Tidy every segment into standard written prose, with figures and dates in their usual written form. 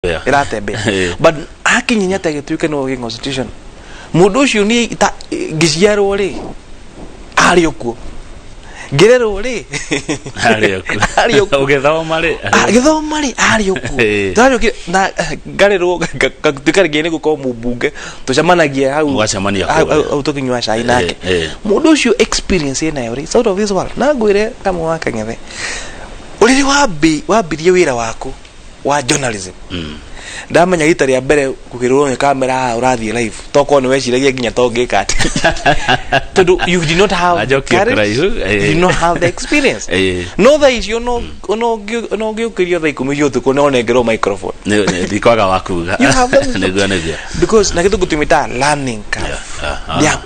Ĩratembea, but hakinyinya ta gĩtuĩke no gĩ constitution mũndũ ũcio niĩ ta ngĩciarwo rĩ, arĩ o kuo, ngĩrerwo rĩ, arĩ o kuo. Arĩ o kuo. Ũgĩthoma rĩ? Ah, gĩthoma rĩ, arĩ o kuo. Twarĩũkire na ngarĩrwo ngatuĩka rĩngĩ nĩ gũkorwo mũmbunge, tũcemanagia hau. Mũgacemania hau kũrĩa. Hau tũkĩnyua cai nake. Mũndũ ũcio experience ĩnayo rĩ, it's out of this world. Na ngwĩre kamwe wa Kang'ethe, ũrĩrĩ wambirie wĩra waku wa journalism, ndamenya rita rĩa mbere kũgĩrwo nĩ kamera haha ũrathiĩ live, tokorwo nĩ weciragia nginya to ngĩka atĩ tondũ you did not have the Anjokie courage, kũraihu, you did not have the experience. No thaa icio no ũngĩũkĩrio thaa 10 cia ũtukũ no ũnengerwo microphone. Ndikwaga wa kuga. You have them. Nĩguo. Because na gĩthũngũ tũmĩtaga learning curve. Yeah,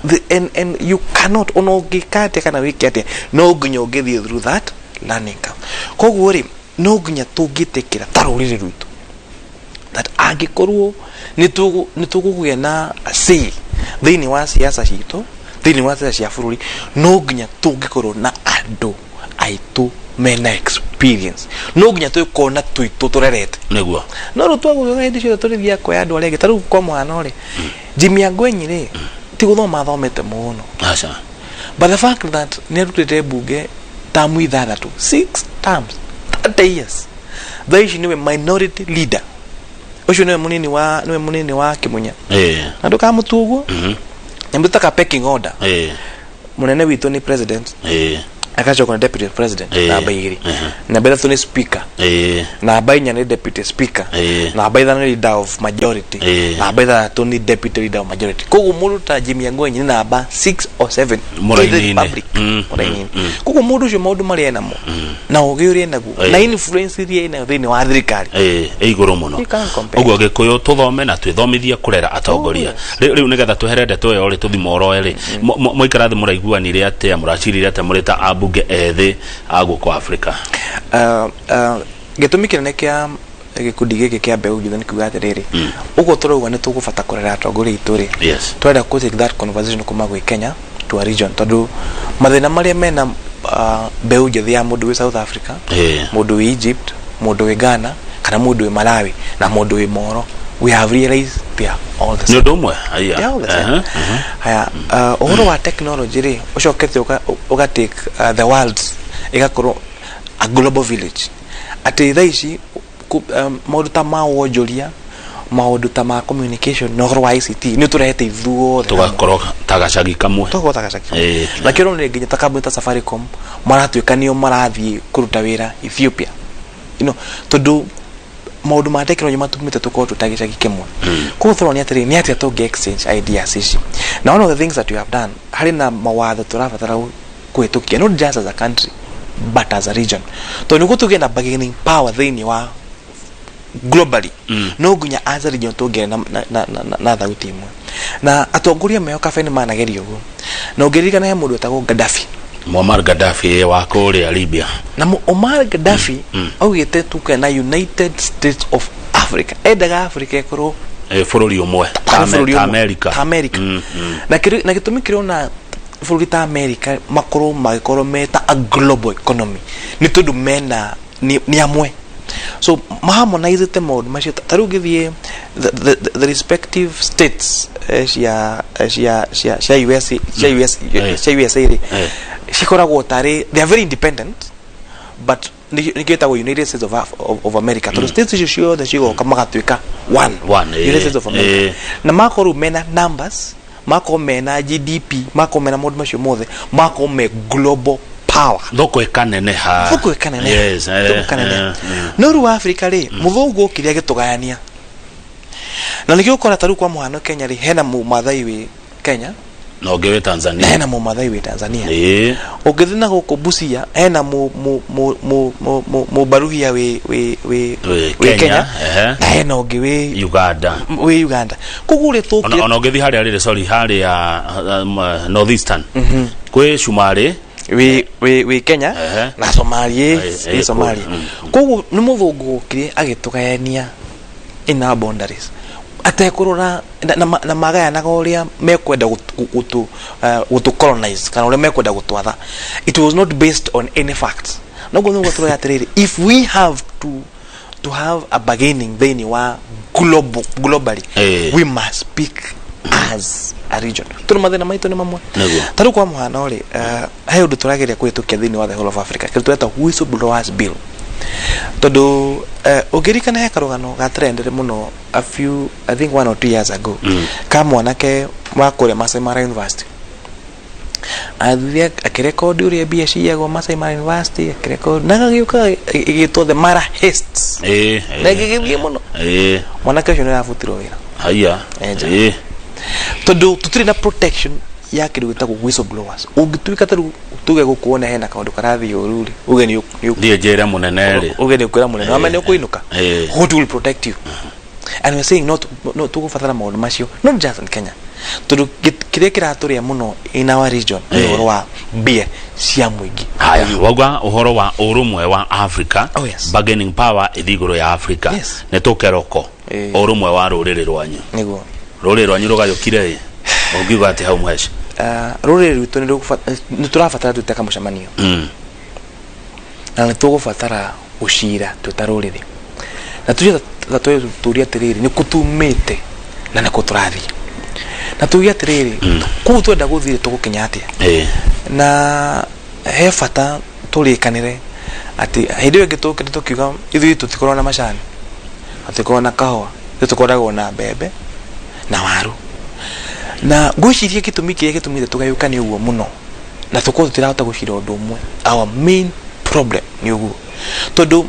And you cannot, ona ũngĩka atĩa kana wĩke atĩa, no nginya ũngĩthiĩ through that learning curve. Koguo rĩ, no nginya tũngĩtĩkĩra ta rũrĩrĩ rwitũ that angĩkorwo nĩ tũkũgĩa na say thĩinĩ wa siasa citũ, thĩinĩ wa siasa cia bũrũri, no nginya tũngĩkorwo na andũ aitũ mena experience, no nginya tũkorwo na tũitũ tũrerete. No rĩu twagũthũka hĩndĩ ciothe tũrĩthiaga kuoya andũ arĩa angĩ. Ta rĩu kwa mũhano rĩ, Jimmy Angwenyi rĩ, ti gũthoma athomete mũno, Aca. but the fact that nĩ arutĩte mbunge tamu ithathatũ, six terms, 30 years, thaa ici nĩwe minority leader. Ũcio nĩwe mũnini wa Kĩmunya. Na ndũkamũtua ũguo, nyamũ taka pecking order. Mũnene witũ nĩ president, agacoka nĩ deputy president, namba 2. Namba 3 nĩ speaker. Namba 4 nĩ deputy speaker. Namba 5 nĩ leader of majority. Namba 6 nĩ deputy leader of majority. Koguo mũndũ ta Jimmy Angwenyi nĩ namba 6 or 7 Mũraini-inĩ. republic mũraini-inĩ. Koguo mũndũ ũcio maũndũ marĩa enamo na ũgĩ ũrĩa enaguo na influence iria enayo thĩinĩ wa thirikari, ĩ igũrũ mũno. You can't compare. Ũguo Gĩkũyũ tũthome na twĩthomithie kũrera atongoria. Oh, Rĩu nĩgetha twehere ndeto ĩyo rĩ, tũthi moroe rĩ, mwaikara thĩ mũraiguanire atĩa, mũracirire atĩa mũrĩ ta ambunge ethĩ a gũkũ Afrika? Gĩtũmi kĩnene kĩa gĩkundi gĩkĩ kĩa mbeũ njĩthĩ nĩ kuga atĩrĩrĩ, ũguo tũrauga nĩ tũgũbata kũrera atongoria aitũ rĩ, twenda kũ take that conversation kuma gwĩ Kenya to a region, tondũ mathĩna marĩa mena mbeũ njĩthĩ ya mũndũ wĩ South Africa, mũndũ wĩ Egypt, mũndũ wĩ Ghana kana mũndũ wĩ Malawi na mũndũ wĩ Moro, we have realized they are all the Nĩ same. ũndũ ũmwe aya. They are all the same. Haya, ũhoro wa technology rĩ, ũcokete ũga take the world ĩgakorwo a global village, atĩ thaa ici maũndũ ta ma wonjoria, maũndũ ta ma communication na ũhoro wa ICT nĩ ũtũrehete ithuothe hamwe. Tũgakorwo ta gacagi kamwe. Tũgakorwo ta gacagi. Na kĩo nĩ nginya ta kambuni ta Safaricom maratuĩka nĩo marathiĩ kũruta wĩra Ethiopia, tondũ maũndũ ma technology matũmĩte tũkorwo twĩ ta gĩcagi kĩmwe. Koguo tũronia atĩrĩrĩ, nĩ atĩa tũngĩ exchange ideas ici? Na one of the things that we have done, harĩ na mawatho tũrabatara kũhĩtũkia, not just as a country but as a region, tondũ nĩguo tũgĩe na bargaining power thĩinĩ wa globally, no nginya as a region tũngĩre na thauti ĩmwe. Na atongoria meo kabere nĩ manageria ũguo, na ũngĩririkana he mũndũ wetagwo Gaddafi. Muammar Gaddafi wa kũrĩa Libya. Na Omar Gaddafi augĩte tuke na United States of Africa, endaga Africa ĩkorwo Bũrũri ũmwe ta tarĩ bũrũri ta ũmwe, America. Ta America. Na gĩtũmi kĩrona bũrũri ta America makorwo magĩkorwo me ta a global economy nĩ tondũ mena nĩ amwe, so maharmonizete maũndũ macio. Ta rĩu ũngĩthiĩ the respective states cia US, cia US, cia USA rĩ, cikoragwo tarĩ they are very independent, but nĩ gĩtagwo United States of America, tondũ states icio ciothe cigoka magatuĩka one. One, United States of America. Na makorwo mena numbers, makorwo mena GDP, makorwo mena maũndũ macio mothe, makorwo me global power. Thoko ĩkaneneha. Thoko ĩkaneneha. Thoko ĩkaneneha. No rĩu Africa rĩ, mũthũngũ okire agĩtũgayania, na nĩkĩo ũkora ta rĩu kwa mũhano Kenya rĩ, hena mũmathai wĩ Kenya Na ũngĩ wĩ na Tanzania. Hena mũmathai wĩ Tanzania. Ũngĩthiĩ na gũkũ Busia, hena mũbaruhia wĩ Wĩ wĩ Kenya, Kenya, ehe. na hena ũngĩ wĩ Uganda. Wĩ Uganda. Koguo rĩ, tũkire Ona ũngĩthiĩ harĩa rĩrĩ, sorry, harĩa northeastern kwĩ Cumarĩ. Wĩ Kenya na Somalia. Wĩ Somalia. Koguo nĩ mũthũngũ ũkire agĩtũgayania in our boundaries atekũrora na magayanaga ũrĩa mekwenda gũtũ colonize kana ũrĩa mekwenda gũtwatha. It was not based on any facts. Noguo nĩguo tũroya atĩrĩrĩ, if we have to to have a bargaining thĩinĩ wa global, globally, we must speak as a region, tondũ mathĩna maitũ nĩ mamwe. Nĩguo. Ta rĩu kwa mũhano rĩ, he ũndũ tũrageria kũhĩtũkia thĩinĩ wa the whole of Africa, kĩndũ tũreta whistleblowers bill, tondũ ũngĩririkana he karũgano ga trended mũno a few, I think 1 or 2 years ago, ka mwanake wa kũrĩa Masai Mara University, athire akĩrekondi ũrĩa mbia ciyagwo Masai Mara University, akĩrekondi na gagĩũka ĩgĩtwo The Mara Heists, na ĩgĩgĩthiĩ mũno. Mwanake ũcio nĩ arabutirwo wĩra. Haya. Enja. Tondũ tũtirĩ na protection ya kĩndũ gĩtagwo whistleblowers. Ũngĩtuĩka ta rĩu tuge gũkũ wone hena kaũndũ karathiĩ ũru rĩ, uge nĩ Thiĩ njĩre mũnene rĩ. Uge nĩ ũkwĩra mũnene wame nĩ ũkũinũka. What will protect you? And we're saying not, no, tũgũbatara maũndũ macio, not just in Kenya, tondũ kĩrĩa kĩratũrĩa mũno in our region nĩ ũhoro wa mbia cia mũingĩ. Haya, wauga ũhoro wa ũrũmwe wa Africa. Oh, yes. Bargaining power ĩthiĩ igũrũ ya Africa. Nĩ tũkeroko. Ũrũmwe wa rũrĩrĩ rwanyu. Nĩguo. Rũrĩrĩ rwanyu rũgayũkire ĩ, ũngiuga atĩ hau mũheci? Rũrĩrĩ rwitũ nĩ tũrabatara twĩte kamũcemanio, na nĩ tũgũbatara gũcira twĩ ta rũrĩrĩ, na tũrie ta tũrie atĩrĩrĩ, nĩ kũ tumĩte na nĩ kũ tũrathiĩ, na tuge atĩrĩrĩ, kũu twenda gũthiĩ tũgũkinya atĩa? Na he bata tũrĩkanĩre atĩ hĩndĩ ĩyo ĩngĩ tũkĩte tũkiuga ithuĩ tũtikoragwo na macani, tũtikoragwo na kahũa, ithuĩ tũkoragwo na mbembe na waru. Na ngwĩciria gĩtũmi kĩrĩa gĩtũmĩte tũgayũkane ũguo mũno na tũkorwo tũtirahota gũcira ũndũ ũmwe, our main problem nĩ ũguo, tondũ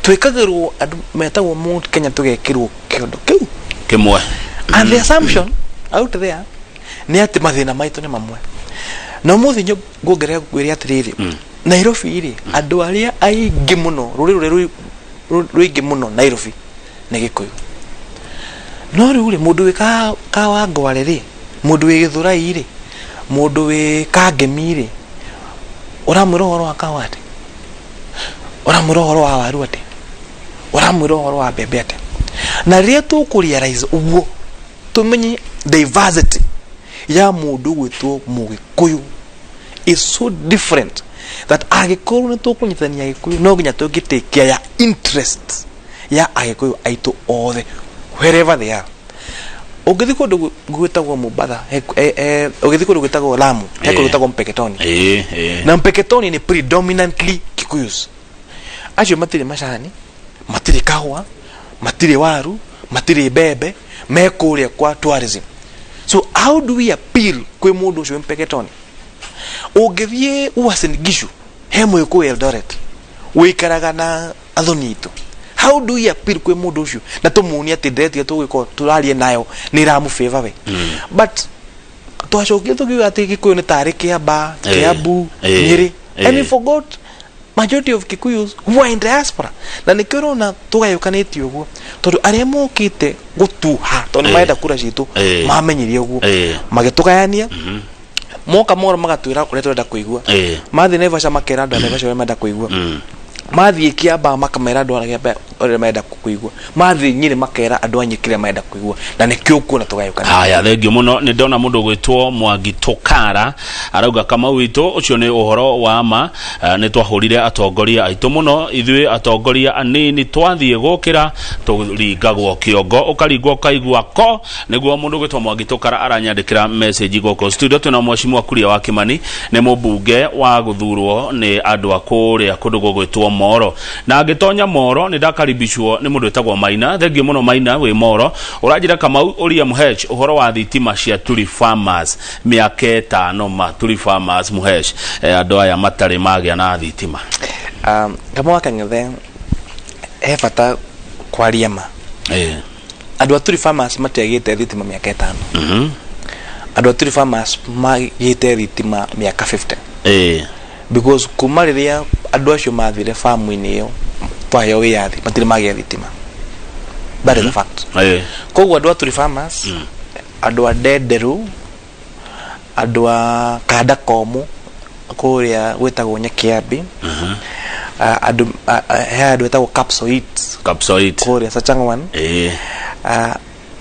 twĩkagĩrwo andũ metagwo Mount Kenya, tũgekĩrwo kĩondo kĩu kĩmwe. And the assumption out there nĩ atĩ mathĩna maitũ nĩ mamwe. Na ũmũthĩ nguongerera ngwĩre atĩrĩrĩ, Nairobi rĩ, andũ arĩa aingĩ mũno, rũrĩrĩ rũrĩa rũingĩ mũno Nairobi nĩ Gĩkũyũ. No rĩu rĩ, mũndũ wĩ Kawangware rĩ, mũndũ wĩ Gĩthũrai rĩ, mũndũ wĩ Kangemi rĩ, ũramwĩra ũhoro wa kahũa atĩ, ũramwĩra ũhoro wa waru atĩ, ũramwĩra ũhoro wa mbembe atĩ? Na rĩrĩa tũkũ realize ũguo, tũmenye diversity ya mũndũ gwĩtwo Mũgĩkũyũ is so different that angĩkorwo nĩ tũkũnyitithania Gĩkũyũ, no nginya tũngĩ take care ya interest ya Agĩkũyũ aitũ othe wherever they are. Ũngĩthiĩ kũndũ gwĩtagwo Mombatha, ũgĩthiĩ kũndũ gwĩtagwo Lamu, he kũndũ gwĩtagwo Mpeketoni. Ĩĩ ĩĩ Na Mpeketoni nĩ predominantly Kikuyus. Acio matirĩ macani, matirĩ kahũa, matirĩ waru, matirĩ mbembe, me kũrĩa kwa tourism. So how do we appeal kwĩ mũndũ ũcio wĩ Mpeketoni? Ũngĩthiĩ Uasin Gishu, he Mũgĩkũyũ Eldoret wĩikaraga na athoni itũ. How do we appeal kwĩ mũndũ ũcio na tũmuonie atĩ ndeto ĩrĩa tũgũkorwo tũraria nayo nĩ ĩramũfavor we? But twacokire tũkiuga atĩ Gĩkũyũ nĩ tarĩ Kĩamba, Kiambu, Nyĩrĩ, and we forgot majority of Kikuyus who are in diaspora. Na nĩkĩo ũrona tũgayũkanĩtie ũguo, tondũ arĩa mokĩte gũtuha, tondũ nĩ marenda kura citũ, mamenyire ũguo, magĩtũgayania. Moka moro magatwĩra ũrĩa tũrenda kũigua, mathiĩ Naivasha makera andũ a Naivasha ũrĩa marenda kũigua, mathiĩ Kĩamba makamera andũ a Kĩamba ũrĩa marenda kũigua, mathiĩ Nyĩrĩ makera andũ a Nyĩrĩ kĩrĩa marenda kũigua, na nĩkĩo ũkuona tũgayũkana. Haya, thengio mũno. Nĩ ndona mũndũ gwĩtwo Mwangi Tũkara arauga, "Kamau witũ, ũcio nĩ ũhoro wa ma. Nĩ twahũrire atongoria aitũ mũno. Ithuĩ atongoria anini twathiĩ gũkĩra tũringagwo kĩongo, ũkaringwo ũkaigua ko." Nĩguo mũndũ gwĩtwo Mwangi Tũkara aranyandĩkĩra message. Gũkũ studio twĩna Mheshimiwa Kuria wa Kimani, nĩ mũmbunge wa gũthurwo nĩ andũ a kũrĩa kũndũ gũgwĩtwo Moro. Na ngĩtonya Moro nĩ ndakaribishwo nĩ mũndũ wĩtagwo Maina. Thengio mũno Maina wĩ Moro. Ũranjĩra, "Kamau, ũria Mũhesh ũhoro wa thitima cia Turi Farmers, mĩaka 5 ma Turi Farmers." Mũhesh, andũ aya matarĩ magĩa na thitima. Kamau wa Kang'ethe, he bata kwaria ma. Andũ a Turi Farmers matiagĩte thitima mĩaka 5. Andũ a Turi Farmers magĩte thitima mĩaka 50, because kuma rĩrĩa andũ acio mathire famu-inĩ ĩyo twaheo wĩyathi, matirĩ magĩa thitima. That is a fact. Koguo andũ a Turi Farmers, andũ a Ndenderu, andũ a kanda komũ kũrĩa gwĩtagwo Nyakiambi, andũ he andũ etagwo Kapsoit. Kapsoit. Kũrĩa Sachangwan. He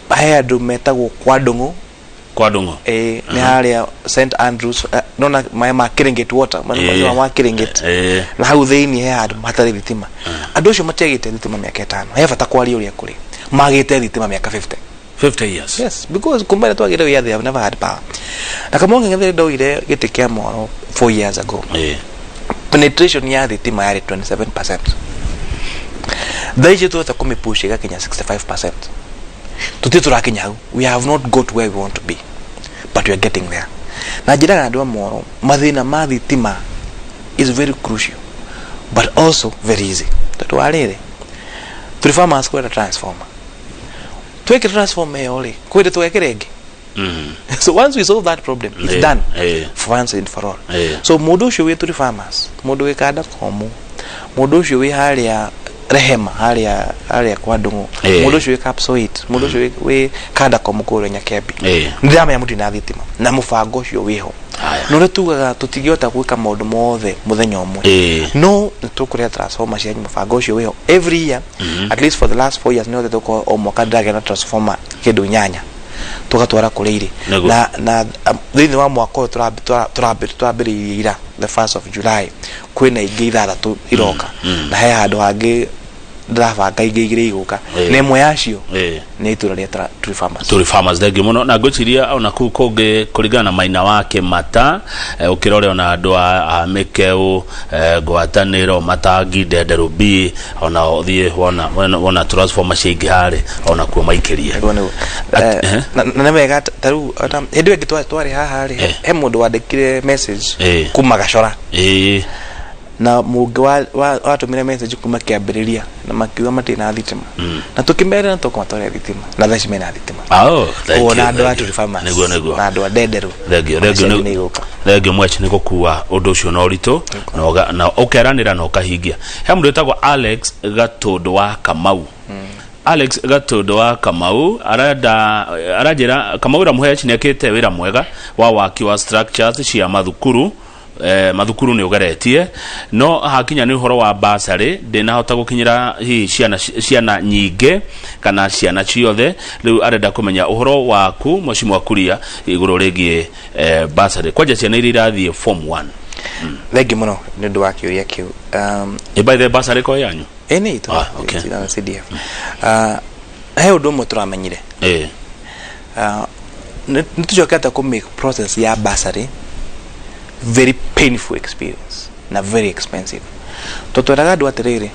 andũ metagwo Kwandũng'ũ. Kwa Ndũng'ũ. Nĩ harĩa St Andrews, Nona maĩ ma Keringet water, maĩ ma Keringet. Na hau thĩinĩ he handũ hatarĩ thitima. Andũ acio matiagĩte thitima mĩaka 5. He bata kwaria ũrĩa kũrĩ, magĩte thitima mĩaka 50. 50 years. Yes, because kumba twagire wĩyathi, they have never had power. Na kama ng'eng'ethere ndoire gĩtĩ kĩa Moro 4 years ago, penetration ya thitima yarĩ 27%. Thaa ici tũhota kũmĩpush ĩgakinya 65%. Tũtirĩ tũrakinya hau. We have not got where we want to be, but we are getting there. Na njĩraga andũ a Moro, mathĩna ma thitima is very crucial but also very easy, tondũ wa rĩrĩ, tũrĩ farmers kwenda transformer. Twekĩra transformer ĩyo rĩ, kwĩndĩ tũgekĩra ĩngĩ. So once we solve that problem, it's done for once and for all. So mũndũ ũcio wĩ tũrĩ farmers, mũndũ wĩ kanda komu, mũndũ ũcio wĩ harĩa Rehema, harĩa kwa Ndung'u, mũndũ ũcio wĩ Kapsoit, mũndũ ũcio wĩ kanda komu kũrĩa Nyakembi, nĩndĩramenya mũtirĩ thitima na mũbango ũcio wĩho. No ũrĩa tugaga, tũtingĩhota gwĩka maũndũ mothe mũthenya ũmwe, no nĩ tũkũrĩa transformer cianyu. Mũbango ũcio wĩho. Every year, at least for the last 4 years, nĩ hotete gũkorwo o mwaka ndĩragĩa na transformer kĩndũ inyanya tũgatwara kũrĩa irĩ. Na thĩinĩ wa mwaka ũyũ tũrambĩrĩirie ira, the 1st of July, kwĩna ingĩ ithathatũ iroka, na he handũ hangĩ ndĩrabanga ingĩ igĩrĩ igũka, na ĩmwe yacio nĩ itũra rĩa Tree Farmers. Tũrĩ farmers, thengiũ mũno. Na ngwĩciria ona kũu kũngĩ, kũringana na Maina wa Kĩmata, ũkĩrore ona andũ a Mĩkeũ, Ngwatanĩro, Matangi, Ndenderũ B, ona ũthiĩ wona transformer ciaingĩha rĩ, ona kuo maikĩrie. Nĩguo, nĩguo. Na nĩ wega ta rĩu ona hĩndĩ ĩyo ĩngĩ twarĩ haha rĩ, he mũndũ wandĩkire message kuma Gacora, na mũngĩ watũmire message kuma kĩambĩrĩria, na makiuga matirĩ na thitima, na tũkĩmerera na tũkamatwarĩra thitima, na thaa ici mena thitima. Oh, thank Koguo you, na andũ a thank you. Turi Farmers Nĩguo. na andũ a Ndenderũ, Thengio, thengio. ona cianyu nĩ igũka. Thengio mweci nĩ gũkua ũndũ ũcio na ũritũ na ũkeranĩra na ũkahingia. He mũndũ wĩtagwo Alex Gatũndũ wa Kamau. Alex Gatũndũ wa Kamau arenda, aranjĩra Kamau wĩra mũheci nĩ ekĩte wĩra mwega wa waki wa structures cia mathukuru. Mathukuru nĩ ũgeretie, no hakinya nĩ ũhoro wa basarĩ ndĩnahota gũkinyĩra hihi ciana nyingĩ kana ciana ciothe. Rĩu arenda kũmenya ũhoro waku, Mheshimiwa Kuria, igũrũ rĩgiĩ basarĩ kwanja ciana iria irathiĩ form 1. Thengi mũno nĩ ũndũ wa kĩũria kĩu. Ĩ, by the basarĩ ko yanyu? Ĩ, nĩ itũ. Ah, okay. Itũ na CDF. He ũndũ ũmwe tũramenyire. Nĩ tũcokete kũ make process ya bursary very painful experience na very expensive. Tũtwĩraga andũ atĩrĩrĩ,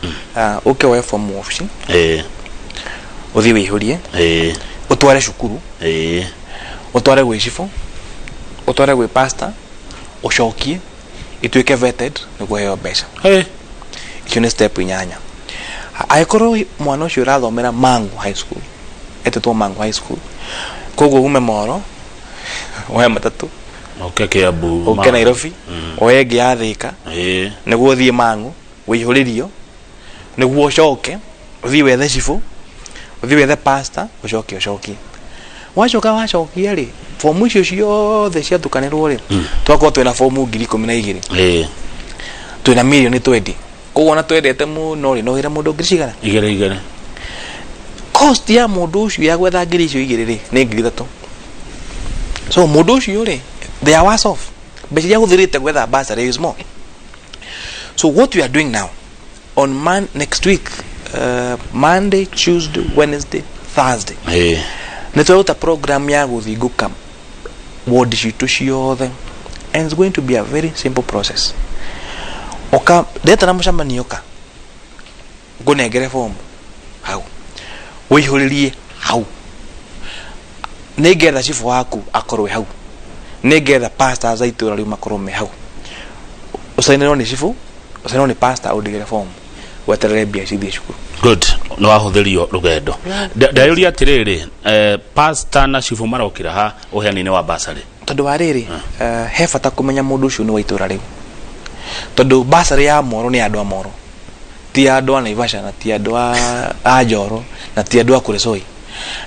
ũke woe form ofici, ũthiĩ wĩihũrie, ũtware cukuru, ũtware gwĩ cibũ, ũtware gwĩ pastor, ũcokie ituĩke vetted nĩguo heo mbeca. Icio nĩ step inyanya. Angĩkorwo mwana ũcio ũrathomera Mangu High School, etĩtwo Mangu High School, koguo ume Moro woe matatũ, Oke Kiambu, ũke Nairobi, woe ĩngĩ ya Thĩka, nĩguo ũthiĩ Mangu wĩihũrĩrio, nĩguo ũcoke ũthiĩ wethe cibũ, ũthiĩ wethe pastor, ũcoke ũcokie. Wacoka wacokia rĩ, fomu icio ciothe ciatukanĩrwo rĩ, twakorwo twĩna fomu 12,000, twĩna mirioni 20. Koguo ona twendete mũno rĩ, no wĩre mũndũ ngiri cigana? Igĩrĩ igĩrĩ. Cost ya mũndũ ũcio ya gwetha ngiri icio igĩrĩ rĩ, nĩ 3,000. So mũndũ ũcio rĩ, they are worse off. Mbeca iria ahũthĩrĩte gwetha bursary is more. So what we are doing now, on next week, Monday, Tuesday, Wednesday, Thursday, nĩ tũraruta program ya gũthingũka ward citũ ciothe, and it's going to be a very simple process. Oka ndetana mũcemanio, ka ngũnengere fomu hau, wĩihũrĩrie hau, nĩngetha cibũ waku akorwo hau, nĩngetha pastors a itũra rĩu makorwo me hau, ũcainĩrwo nĩ cibũ, ũcainĩrwo nĩ pastor, ũndigĩre fomu, weterere mbia cithiĩ cukuru. Good, nĩ wahũthĩrio rũgendo. Ndayũria atĩrĩrĩ, pastor na cibũ marokĩra ha ũheani-inĩ wa basarĩ? Tondũ wa rĩrĩ, he bata kũmenya mũndũ ũcio nĩ wa itũra rĩu, tondũ basarĩ ya Moro nĩ andũ a Moro, ti andũ a Naivasha, na ti andũ a Njoro, na ti andũ a Kuresoi.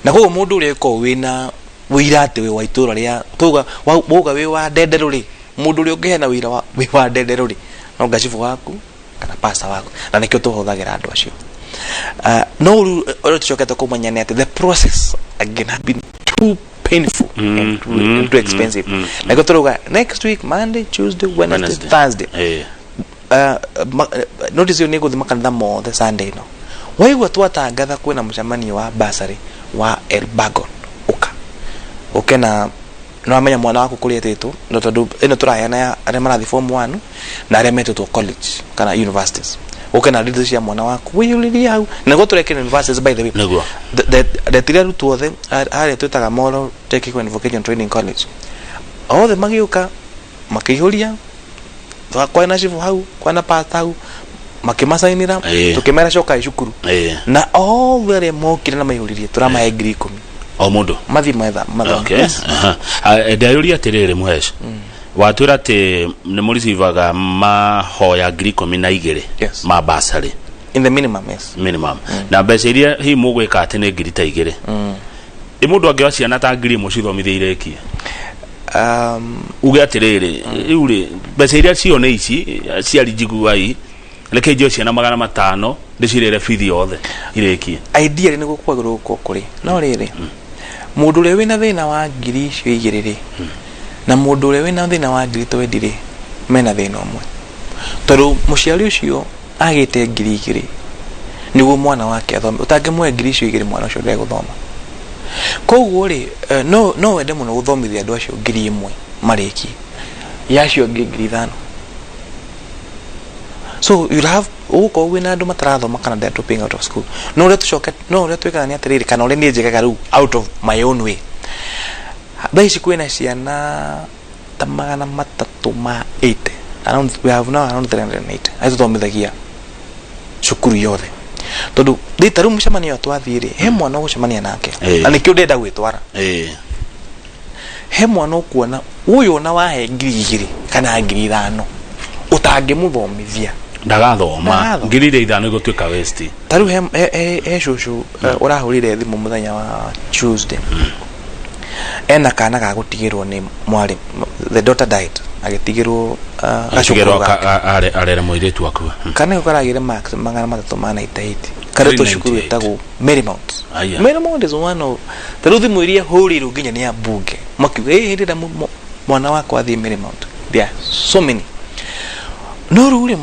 Na koguo mũndũ ũrĩa ũkoragwo wĩna wĩira atĩ wĩ wa itũra rĩa tuga wauga wĩ wa Ndenderũ rĩ, mũndũ ũrĩa ũngĩheana wĩira wa wĩ wa Ndenderũ rĩ, no nga cibũ waku kana pastor waku, na nĩkĩo tũhũthagĩra andũ acio. No rĩu ũrĩa tũcokete kũmenya nĩ atĩ the process again have been too painful and too expensive. Na kĩo tũrauga next week, Monday, Tuesday, Wednesday, Wednesday. Thursday. Notice ĩyo nĩ ĩgũthiĩ makanitha mothe Sunday ĩno. Waigua twatangatha kwĩna mũcemanio wa bursary wa Elburgon, ũka ũke na nĩwamenya mwana waku kũrĩa etĩtwo, no tondũ ĩno tũraheana ya arĩa marathiĩ form 1 na arĩa metĩtwo college kana universities. Ũke na details cia mwana waku, wĩyũrĩrie hau nĩguo tũrekĩra universities, by the way. Ndetire arutwo othe harĩa twĩtaga Moro Technical and Vocational Training College, othe magĩũka makĩihũria. Kwena cibu hau, kwena pastor hau, makĩmacainĩra. Tũkĩmera cokai cukuru. Na othe arĩa mokire na maihũririe, tũramahe 10,000 O mũndũ mathiĩ metha mathome. Okay. Aha. Ah, ndayũria atĩrĩrĩ, mũhesh, watwĩra atĩ nĩ mũricivaga mahoya 12,000 ma basarĩ. In the minimum, yes. Minimum, na mbeca iria hihi mũgwĩka atĩ nĩ 2,000. Ĩ mũndũ angĩoya ciana ta 1000 cithomithie irĩkie? Uge atĩrĩrĩ, rĩu rĩ, mbeca iria cio nĩ ici ciari njiguai, reke njoe ciana 500 ndĩcirĩre bithi yothe irĩkie. Ideally nĩguo kwagĩrĩirwo gũkorwo kũrĩ, no rĩrĩ, mũndũ ũrĩa wĩna thĩna wa 2,000 rĩ, na mũndũ ũrĩa wĩna thĩna wa 20,000 rĩ, mena thĩna ũmwe, tondũ mũciari ũcio agĩte 2,000 nĩguo mwana wake athome. Ũtangĩmũhe 2,000, mwana ũcio ndegũthoma. Koguo rĩ, no wende mũno gũthomithia andũ acio 1,000 marĩkie, ya acio angĩ 5,000. So you'll have ũgũkorwo wĩna andũ matarathoma kana they're dropping out of school. No ũrĩa tũcoke, no ũrĩa twĩkaga nĩ atĩrĩrĩ, kana ũrĩa niĩ njĩkaga rĩu out of my own way, thaa ici kwĩna ciana ta 380 around. We have now around 380 arĩa tũthomithagia cukuru yothe, tondũ rĩ, ta rĩu mũcemanio ũyũ twathiĩ rĩ, he mwana ũgũcemania nake na nĩkĩo ndĩrenda gwĩtwara. He mwana ũkuona ũyũ ona wahe 2,000 kana 5,000 ũtangĩmũthomithia. Ndagathoma. Ndagathoma. 5,000 igũtuĩka waste. Ta rĩu he cũcũ ũrahũrire thimũ mũthenya wa Tuesday, ena kana ga gũtigĩrwo nĩ mwarĩ. The daughter died, agĩtigĩrwo gacukuru gake. Arere mũirĩtu waku. Kana nĩko karagĩre marks 398, karetwo cukuru 398. ĩtagwo Marymount. Aya. Marymount is one of, ta rĩu thimũ iria hũrĩirwo nginya nĩ ambunge makiuga ĩ hĩndĩ ĩrĩa mwana wakwa athiĩ Marymount, there are so many. No rĩu rĩ,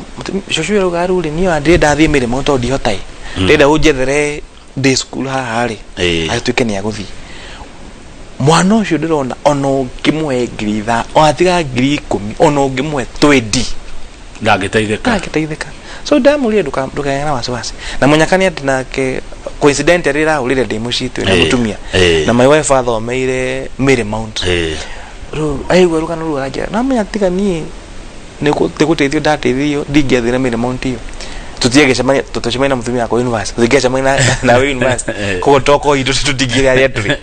cũcũ arauga rĩu rĩ, niĩ ndĩrenda athiĩ Marymount tondũ ndihota ĩ, ndĩrenda ũnjethere day school haha rĩ, agĩtuĩke nĩ agũthiĩ. Mwana ũcio ndĩrona ona ũngĩmũhe 5,000, ona tiga 10,000, ona ũngĩmũhe 20, ndangĩteithĩka. Ndangĩteithĩka. So ndamũrire ndũkagĩe na wasiwasi na mũnyaka nĩ atĩ nake coincidentally rĩrahũrire ndĩ mũciĩ twĩna mũtumia na my wife athomeire Marymount. Rĩu aigua rũgano rũu aranjĩra, namenya tiga niĩ nĩ gũteithio ndateithirio, ndingĩathire Marymount ĩyo. Tũtiagĩcemania, tũcemania na mũtumia wakwa university, tũtingĩacemania nawe university. Koguo toko itũ tũtingĩrĩ arĩa tũrĩ.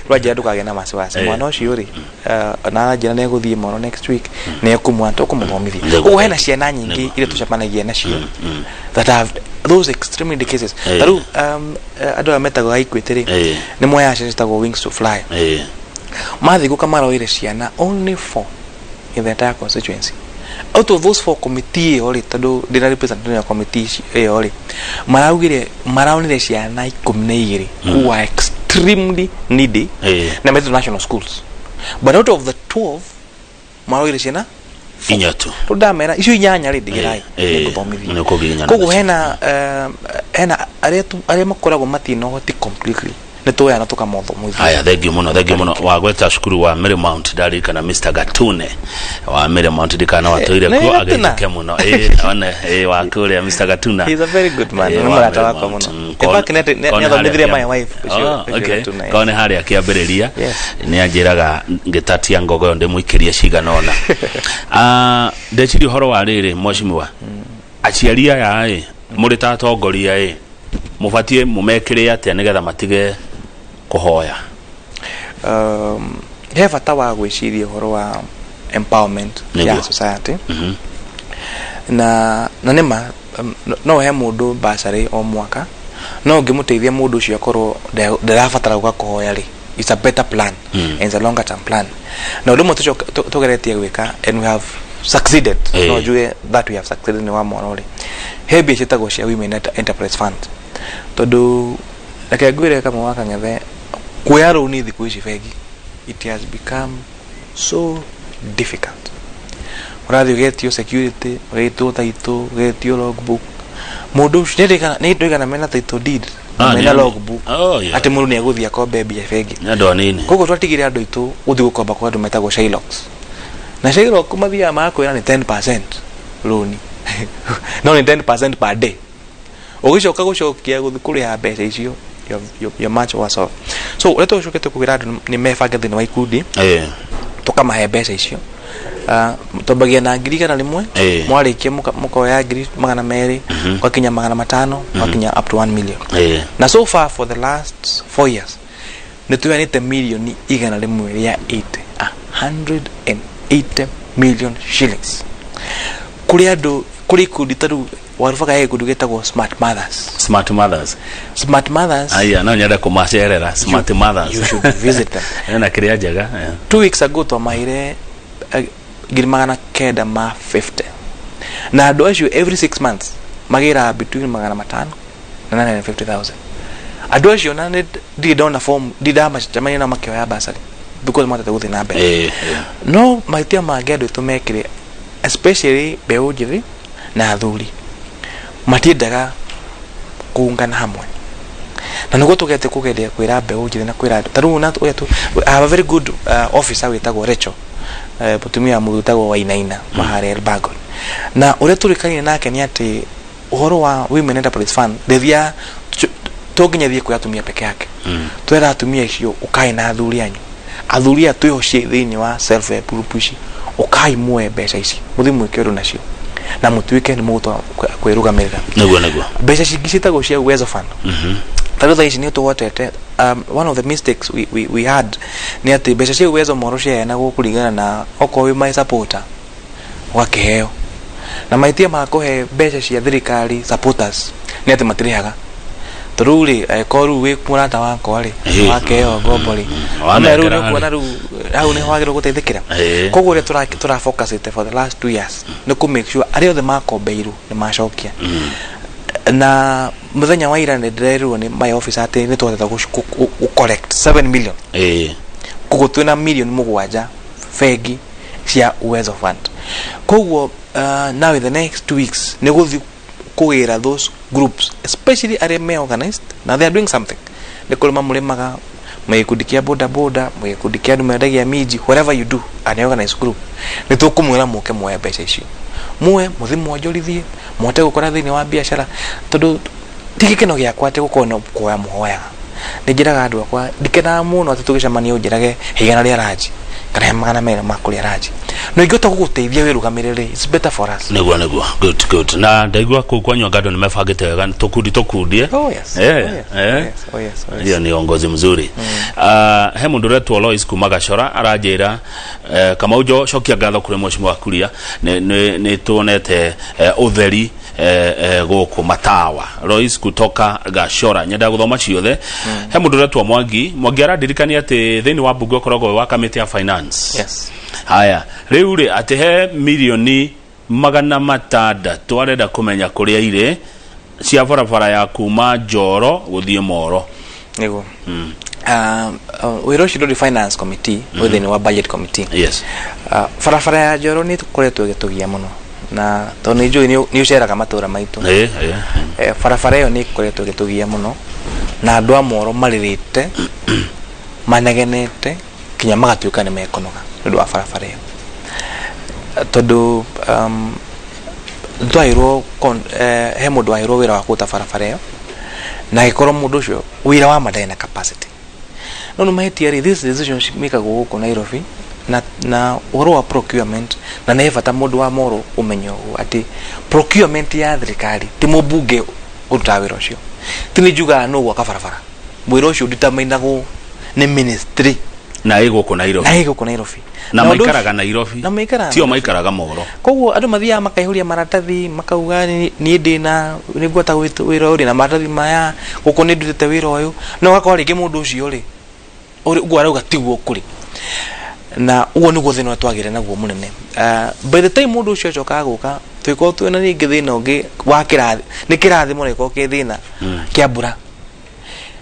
Rwanjĩra ndũkagĩe na wasiwasi. Mwana ũcio rĩ, na aranjĩra nĩ egũthiĩ moro next week, nĩ ekũmwa tũkũmũthomithia. Koguo hena ciana nyingĩ iria tũcemanagia nacio that have those extremely cases. Ta rĩu andũ aya metagwo Equity rĩ, nĩ moyaga ciana ciĩtagwo Wings to Fly. Mathiĩ gũka maroire ciana only four in the entire constituency. Out of those four, committee ĩyo rĩ, tondũ ndĩna representative ya committee ĩyo rĩ, maraugire maraonire ciana 12 who are extremely needy na metwo national schools, but out of the 12 maroire ciana inya tu. Rĩu ndamera icio inyanya rĩ, ndigĩrai, nĩngũthomithia. Nĩũkũgiginyana Koguo nacio. hena arĩa makoragwo matirĩ na ũhoti completely, nĩ tuoya na tũkamathomithia. Haya, thengiũ mũno, thengiũ mũno. Wagweta cukuru wa Marymount, ndarikana Mr Gatune wa Marymount, ndikana watũire Nĩ kuo. Gatuna? Agĩtũke mũno. Ĩ one ĩ wa kũrĩa Mr Gatuna. He's a very good man. Ĩ, Nĩ wa mũrata wakwa Marymount. mũno. In fact, kone nĩ athomithirie harĩa my wife, Oh, ũcio okay. Gatuna, yes. Kone harĩa kĩambĩrĩria nĩ anjĩraga ngĩtatia ngogoyo ndĩmũikĩrie cigana ũna. Ah, ndeciria ũhoro wa rĩrĩ, mheshimiwa, aciari aya ĩ mũrĩ ta atongoria ĩ mũbatiĩ mũmekĩre atĩa nĩgetha matige kũhoya? He bata wa gwĩciria ũhoro wa empowerment ya society. Na nĩma no he mũndũ bursary o mwaka, no ũngĩmũteithia mũndũ ũcio akorwo ndarabatara gũka kũhoya rĩ, it's a better plan and it's a longer term plan. Na ũndũ ũmwe tũgeretie gwĩka and we have succeeded, no njuge that we have succeeded, nĩ wa mwana rĩ, he mbia ciĩtagwo cia Women Enterprise Fund, tondũ reke ngwĩre kamwe wa kang'ethe, kuoya rũni thikũ ici bengi It has become so difficult. Ũrathiĩ ũgetio security, ũgetio title, ũgetio logbook. Mũndũ ũcio nĩ ndũigana mena title deed na Ah, mena logbook Oh, yeah. atĩ mũndũ nĩ egũthiĩ akombe mbia bengi. Nĩ andũ anini. Koguo twatigire andũ aitũ gũthiĩ gũkomba kwa andũ metagwo Shylocks, na Shylock mathiaga magakwĩra nĩ 10% loan, no nĩ 10% per day. Ũgĩcoka gũcokia gũthiĩ kũrĩha mbeca icio, you're much worse off. So ũrĩa tũcokete kwĩra andũ nĩ mebange thĩinĩ wa ikundi, tũkamahe mbeca icio. Twambagia na 100,000. Mwarĩkia mũkoya 200,000, ũgakinya 500,000, ũgakinya up to 1 million. Na so far, for the last 4 years, nĩ tũheanĩte mirioni 180, 180 million shillings, kũrĩ andũ, kũrĩ ikundi. Ta rĩu Warubaga he gĩkundi gĩtagwo Smart Mothers. Smart Mothers. Smart Mothers. Aya, no nyende kũmacerera Smart Mothers. You should visit them. Ena kĩrĩa njega. 2 weeks ago twamaheire 950,000, na andũ acio every 6 months magĩraga between 500 na 950,000. Andũ acio na nĩ ndirĩ ndona form, ndirĩ ndamacemania nao makĩoya bursary because matete gũthiĩ na mbere. No mahĩtia mangĩ andũ aitũ mekire, especially mbeũ njĩthĩ na athuri, matiendaga kuungana hamwe, na nĩguo tũgete kũgeria kwĩra mbeũ njĩthĩ na kwĩra andũ ta rĩu na ũrĩa I have a very good officer wĩtagwo Rachel, mũtumia wa mũthuri wĩtagwo Wainaina maharĩa Elbagon, na ũrĩa tũrĩkanire nake nĩ atĩ ũhoro wa Women Enterprise Fund ndĩthia to nginya thiĩ kwĩ atumia peke yake. Twera atumia icio, ũkai na athuri anyu, athuri aya twĩhocie thĩinĩ wa self help group ici, ũkai muoe mbeca ici, mũthiĩ mwĩke ũndũ nacio na mũtuĩke nĩ mũgũtwa kwĩrũgamĩrĩra. Nĩguo. Mbeca cingĩ ciĩtagwo cia Uwezo Fund. Ta rĩu thaa ici nĩ tũhotete, one of the mistakes we had nĩ atĩ mbeca cia Uwezo moro ciaheanagwo kũringana na okorwo wĩ my supporter ũgakĩheo, na mahĩtia ma kũhe mbeca cia thirikari supporters nĩ atĩ matirĩhaga. Tondũ rĩu rĩ, angĩkorwo rĩu wĩ mũrata wakwa rĩ, wakeheo ngombo rĩ, ona rĩu Wanengera nĩ ũkuona rĩu hau nĩho wagĩrĩirwo gũteithĩkĩra. Koguo ũrĩa tũra focusĩte for the last 2 years nĩ kũ make sure arĩa othe makombeirwo nĩ macokia. Na mũthenya wa ira nĩ ndĩrerirwo nĩ my officer atĩ nĩ twahotete gũ collect 7 million. Koguo twĩna mirioni 7 bengi cia Uwezo Fund. Koguo now in the next 2 weeks nĩ gũthiĩ kũgĩra those groups, especially arĩa me organized na they are doing something, nĩ kũrĩma mũrĩmaga, mwĩ gĩkundi kĩa boda boda, mwĩ gĩkundi kĩa andũ mendagia minji, whatever you do, an organized group, nĩ tũkũmwĩra mũke muoe mbeca icio, muoe mũthiĩ mwonjorithie, mũhote gũkora thĩinĩ wa biacara, tondũ ti gĩkeno gĩakwa atĩ gũkorwo na kuoya mũhoyaga. Nĩ njĩraga andũ akwa, ndikenaga mũno atĩ tũgĩcemania ũnjĩrage he 100 rĩa ranji kana he 200 ma kũrĩa ranji, no ingĩhota gũgũteithia wĩrũgamĩrĩre, it's better for us. Nĩguo, good. Na ndaigua kũu kwanyu anga andũ nĩ mebangĩte wega, tũkundi tũkundi, eh? Oh yes. Oh yes. Oh yes, oh yes, oh yes. Hiyo ni uongozi mzuri. He mundu uretwo Lois kuma Gacora aranjĩra, Kamau jo cokia ngatho kũrĩ mheshimiwa Kuria, nĩ tuonete ũtheri gũkũ matawa. Lois kutoka Gacora. Nyenda gũthoma ciothe. He mũndũ ũretwo Mwangi. Mwangi arandirikania atĩ thĩinĩ wa mbunge ũkoragwo wĩ wa kamĩtĩ ya finance. Haya, rĩu rĩ, atĩ he 600,000,000 arenda kũmenya kũrĩa irĩ cia barabara ya kuma Njoro gũthiĩ Moro. Nĩguo. Wĩra ũcio ndũrĩ finance committee, wĩ thĩinĩ wa budget committee. Barabara ya Njoro nĩ tũkoretwo ĩgĩtũgia mũno, na tondũ nĩ njũĩ nĩ ũceraga matũra maitũ. Ĩ. Barabara ĩyo nĩ ĩkoretwo ĩgĩtũgia mũno, na andũ a Moro marĩrĩte manegenete nginya magatuĩka nĩ mekũnoga nĩ ũndũ wa barabara ĩyo, tondũ twaheirwo he mũndũ waheirwo wĩra wa kũruta barabara ĩyo, na agĩkorwo mũndũ ũcio wĩra wa ma ndarĩ na capacity. No nĩ mahĩtia rĩ, these decisions mekagwo gũkũ Nairobi na ũhoro wa procurement, na nĩ bata mũndũ wa Moro ũmenye ũguo atĩ procurement ya thirikari ti mũmbunge ũrutaga wĩra ũcio, ti nĩ njugaga nũ gwaka barabara. Wĩra ũcio determinagwo nĩ ministry. Na ĩ gũkũ Nairobi. Na ĩ gũkũ Nairobi. Na ũndũ maikaraga Nairobi. Na maikaraga tio Nairobi. Maikaraga Moro. Koguo andũ mathiaga makaihũria maratathi, makauga niĩ ndĩna nĩ ngwata wĩra ũyũ, ndĩna maratathi maya gũkũ, nĩ ndutĩte wĩra ũyũ, no ũgakora rĩngĩ mũndũ ũcio rĩ, ũguo arauga tiguo kũrĩ. Na ũguo nĩguo thĩna ũrĩa twagĩire naguo mũnene. By the time mũndũ ũcio acokaga gũka, tũgĩkorwo twĩna rĩngĩ thĩna ũngĩ wa kĩrathi, nĩ kĩrathimo na gĩkorwo kĩ thĩna kĩa mbura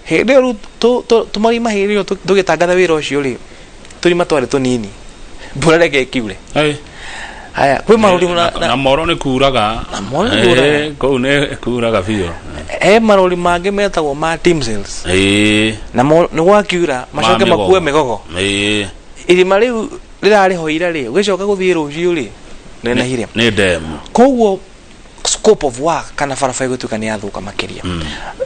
hĩndĩ ĩyo. Rĩu tũmarima hĩndĩ ĩyo tũgĩtangatha wĩra ũcio rĩ, Tũrima twarĩ tũnini, mbura reke ĩkiure. Ĩ. Haya, kwĩ marori Na moro nĩ kuraga. Na moro nĩ kuraga. Ĩ, kũu nĩ kuraga biũ. He marori mangĩ metagwo ma team sales. Namo nĩ gwakiura macoke Ma makue mĩgogo. Irima rĩu rĩrarĩho ira rĩ, ũgĩcoka gũthiĩ rũciũ rĩ, nenehire. Nĩ ndemu. Koguo scope of work kana barabara ĩgũtuĩka nĩ yathũka makĩria.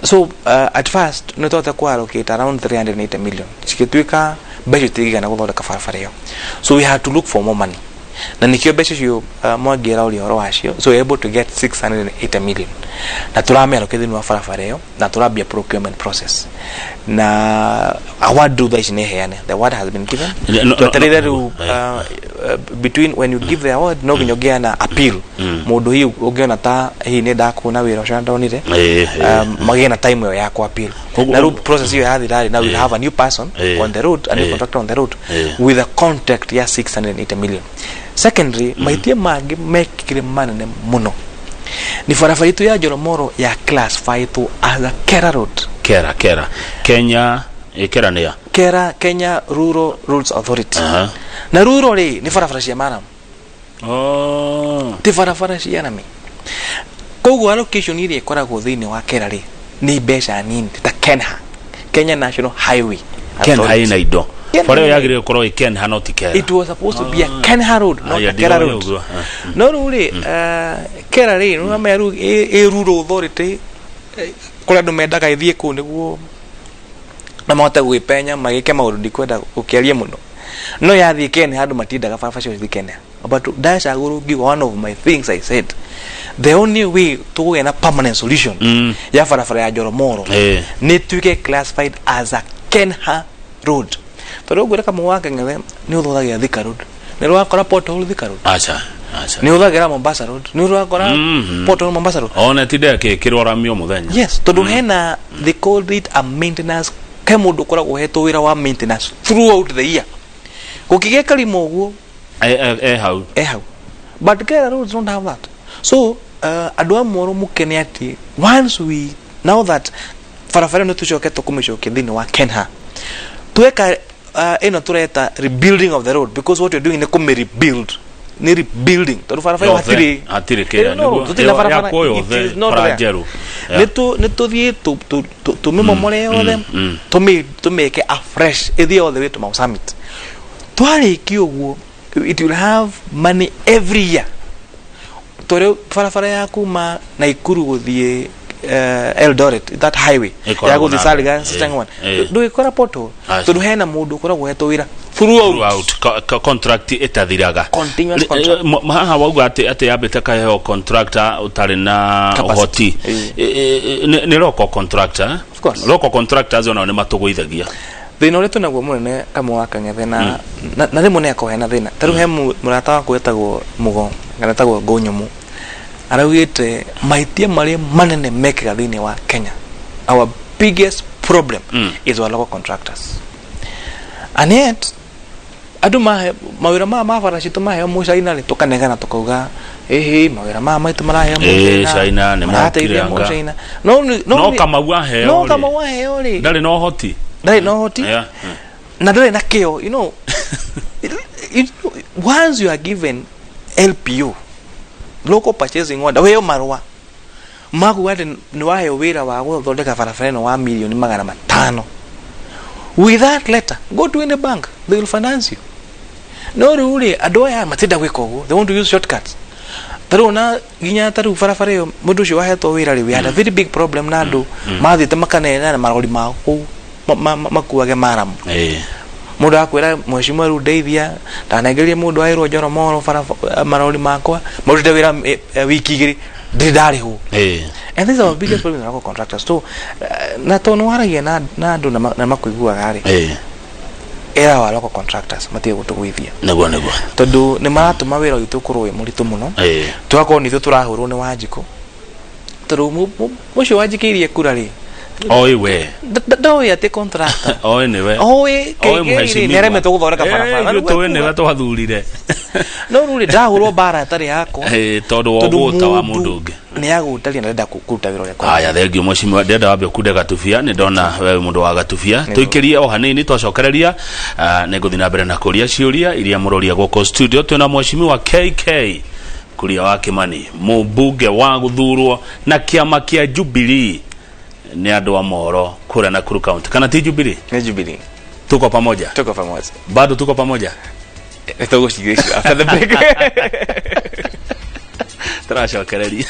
So at first nĩ twahota ku allocate around 380 million, cigĩtuĩka mbeca itingĩigana gũthondeka barabara ĩyo, so we had to look for more money, na nĩkĩo mbeca icio Mwangi araũria ũhoro wacio. So we were able to get 680 million na tũramĩallocate thĩinĩ wa barabara ĩyo, na tũrambia procurement process na award rĩu thaa ici nĩ heane. The award has been given. No, Twetereire no, rĩu between when you give the award no nginya ũngĩana na appeal, mũndũ hihi ũngĩona ta hihi nĩ ndakuona wĩra ũcio na ndonire, magĩe na time ĩyo ya ku appeal. Na rĩu process ĩyo yathira rĩ, now we'll have a new person on the road, a new contractor on the road with a contract ya 680 million. Secondly, mahĩtia mangĩ mekĩkire manene mũno nĩ barabara itũ ya Njoromoro ya classified as a Kera road. Kera Kenya, ĩ, Kera nĩ ya Kera, Kenya Rural Roads Authority. Na rural rĩ, nĩ barabara cia murram. Ti barabara cia rami. Koguo allocation iria ĩkoragwo thĩinĩ wa Kera rĩ, nĩ mbeca nini, ta Kenha, Kenya National Highway Kenha. Authority. Ĩna indo. Kenha. Bara ĩyo yagĩrĩire gũkorwo ĩ Kenha, no ti Kera. It was supposed to be a Kenha road, not Aya, a Kera ndiroĩ road. ũguo. No rĩu rĩ, Kera rĩ, nĩ rĩu ĩ rural authority, kũrĩa andũ mendaga ĩthiĩ kũu nĩguo na mahote gwĩpenya magĩke maũndũ, ndikwenda gũkĩaria mũno. No yathiĩ Kenha, andũ matiendaga barabara cio cithiĩ Kenha, but ndacagũrwo ngiuga, one of my things I said, the only way tũkũgĩa na permanent solution ya barabara ya Njoromoro nĩ tuĩke classified as a Kenha road, tondũ ngwĩra kamwe wa Keng'ethe nĩ ũthũthagira Thika Road, nĩ ũrakora pothole Thika Road. Acha, acha. Nĩ ũthagĩra Mombasa Road, nĩ ũrakora pothole Mombasa Road. Ona tinde akĩkĩrwo rami o mũthenya. Yes, tondũ hena, they called it a maintenance, he mũndũ ũkoragwo ũhetwo wĩra wa maintenance throughout the year, gũkĩgĩa karima ũguo. E hau. E hau, but Kera roads don't have that. So andũ a Moro mũkene atĩ once we now that barabara ĩno tũcokete kũmĩcokia thĩinĩ wa Kenha, tweka ĩno tũreta rebuilding of the road, because what you're doing nĩ kũmĩ rebuild, nĩ rebuilding, tondũ barabara ĩyo Yothe, hatirĩ hatirĩ kĩrĩa, No, tũtirĩ na barabara. Yakwo It yothe, is not bara there. njerũ. Nĩ tũthiĩ tũmĩmomore yothe, tũmĩke afresh, ĩthiĩ all the way to Mau Summit. Twarĩkia ũguo, it will have money every year, tondũ barabara ya kuma Naikuru gũthiĩ Eldoret, that highway Ĩkoragwo ya gũthiĩ na- Salga Sachangwan, ndũgĩkora pothole, Aca. tondũ hena mũndũ ũkoragwo ũhetwo wĩra throughout. Throughout. Contract ĩtathiraga. Continuous contract. Haha wauga atĩ yambĩte kaheo contractor ũtarĩ na Capacity. ũhoti. Nĩ local contractor, eh? Of course. Local contractors onao nĩ matũgũithagia. Thĩna ũrĩa twĩnaguo mũnene kamwe wa Kang'ethe na rĩmwe nĩ akoragwo hena thĩna. Ta rĩu he mũrata wakwa wĩtagwo Mũgo kana etagwo Ngũnyũmũ, araugĩte mahĩtia marĩa manene mekĩga thĩinĩ wa Kenya, our biggest problem is our local contractors, and yet andũ mahe mawĩra maya ma bara citũ, maheo mũcaina rĩ, tũkanegana tũkauga ĩhĩ, mawĩra maya maitũ maraheo mũcaina, China nĩ marateithia mokire anga. mũcaina. No No Kamau aheo no rĩ, Kamau aheo rĩ, ndarĩ na ũhoti. Ndarĩ na ũhoti na ndũrĩ na kĩo. Once you are given LPO, local purchasing order, weo marũa makuga atĩ nĩ waheo wĩra wa gũthondeka barabara ĩno wa mirioni 500, with that letter go to any bank, they will finance you. No rĩu rĩ, andũ aya matinda gwĩka ũguo, they want to use shortcuts. Ta rĩu ona nginya ta rĩu barabara ĩyo, mũndũ ũcio wahetwo wĩra rĩ, we had a very big problem na andũ mathiĩte makanena na marori ma kũu makuage maramu. Mũndũ akwĩra, mheshimiwa, rĩu ndeithia, ndanengerie mũndũ aĩrwo Njoromoro marori makwa marutĩte wĩra wiki 2, ndirĩ ndarĩhwo. And this is our biggest problem with local contractors. So na tondũ waragia na andũ na makũiguaga rĩ, ĩra wa local contractors matige gũtũgũithia, Nĩguo. tondũ nĩ maratũma wĩra witũ ũkorwo wĩ mũritũ mũno. Tũgakorwo nĩ ithuĩ tũrahũrwo nĩ Wanjikũ, tondũ ũcio wanjikĩirie kura rĩ, Oĩ we. Ndoĩ atĩ contractor Oĩ nĩwe. Oĩ Oĩ kĩngĩ rĩ, mheshimiwa. nĩaremetwo gũthondeka barabara. Ithuĩ tũĩ nĩwe twathurire. No rĩu rĩ, ndahũrwo mbara ĩtarĩ yakwa. Tondũ wa Tondũ ũgũta wa mũndũ ũngĩ. Nĩ ya gũtaria na ndĩrenda kũruta wĩra ũrĩa kwagĩrĩire. Aya, thengio mheshimiwa. Ndĩrenda wambe ũkunde gatubia, nĩ ndona we mũndũ wa gatubia. Tũikĩrie o hanini, twacokereria nĩ ngũthiĩ na mbere na kũria ciũria iria mũroria gũkũ studio. Twĩna mheshimiwa KK Kuria wa Kimani, mũmbunge wa gũthurwo na kĩama kĩa Jubilee nĩ andũ a mohoro kũrĩa Nakuru County. Kana ti Jubilee? Nĩ Jubilee. Tuko pamoja? Tuko pamoja. Bado tuko pamoja. Nĩ tũgũciria icio after the break. Tũracokereria.